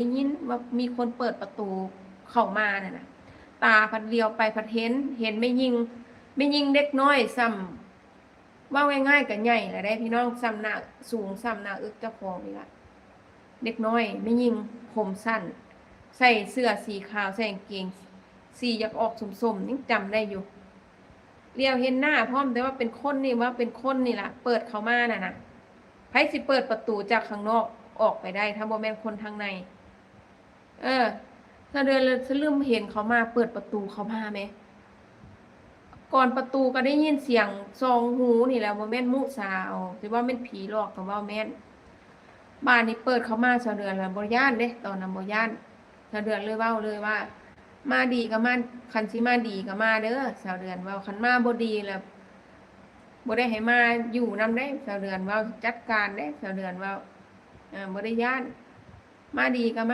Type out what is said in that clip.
ໄດ້ຍິນວ່າມີຄົນເປີດປະຕູເຂົ້າມານັ້ນນະ ຕາພັດຫຼຽວໄປພັດເຫັນ ເຫັນແມ່ຍິງ ແມ່ຍິງເດັກນ້ອຍສ່ຳ ເວົ້າງ່າຍໆ ກໍໃຫຍ່ແລ້ວເດ້ພີ່ນ້ອງ ສ່ຳໜ້າ ສູງສ່ຳໜ້າເອິກເຈົ້າຂອງນີ້ລະ ເດັກນ້ອຍແມ່ຍິງ ຜົມສັ້ນ ໃສ່ເສື້ອສີຂາວ ໃສ່ກາງເກງສີຢາກອອກສົ້ມໆ ຍັງຈຳໄດ້ຢູ່ ຫຼຽວເຫັນໜ້າພ້ອມ ແຕ່ວ່າເປັນຄົນນີ້ ວ່າເປັນຄົນນີ້ລະ ເປີດເຂົ້າມານັ້ນນະ ໃຜຊິເປີດປະຕູຈາກຂ້າງນອກອອກໄປໄດ້ ຖ້າບໍ່ແມ່ນຄົນທາງໃນ? ເອີ ສາວເດືອນລະສະລຶມເຫັນເຂົາມາ ເປີດປະຕູເຂົ້າມາແມ ກ່ອນປະຕູກໍໄດ້ຍິນສຽງສອງຫູນີ້ແຫຼະ ບໍ່ແມ່ນໝູຊາວ ຊິວ່າແມ່ນຜີຫຼອກກໍເວົ້າແມ່ນ. ບາດນີ້ເປີດເຂົ້າມາ ສາວເດືອນລະບໍ່ຢ້ານເດ້ ຕອນນັ້ນບໍ່ຢ້ານ ສາວເດືອນເລີຍເວົ້າເລີຍວ່າ ມາດີກໍມາ ຄັນຊິມາດີກໍມາເດີ ສາວເດືອນເວົ້າ ຄັນມາບໍ່ດີລະບໍ່ໄດ້ໃຫ້ມາຢູ່ນຳເດ້ ສາວເດືອນເວົ້າ ຈັດການເດ້ ສາວເດືອນເວົ້າ ເອີ ບໍ່ໄດ້ຢ້ານ ມາດີກໍມາ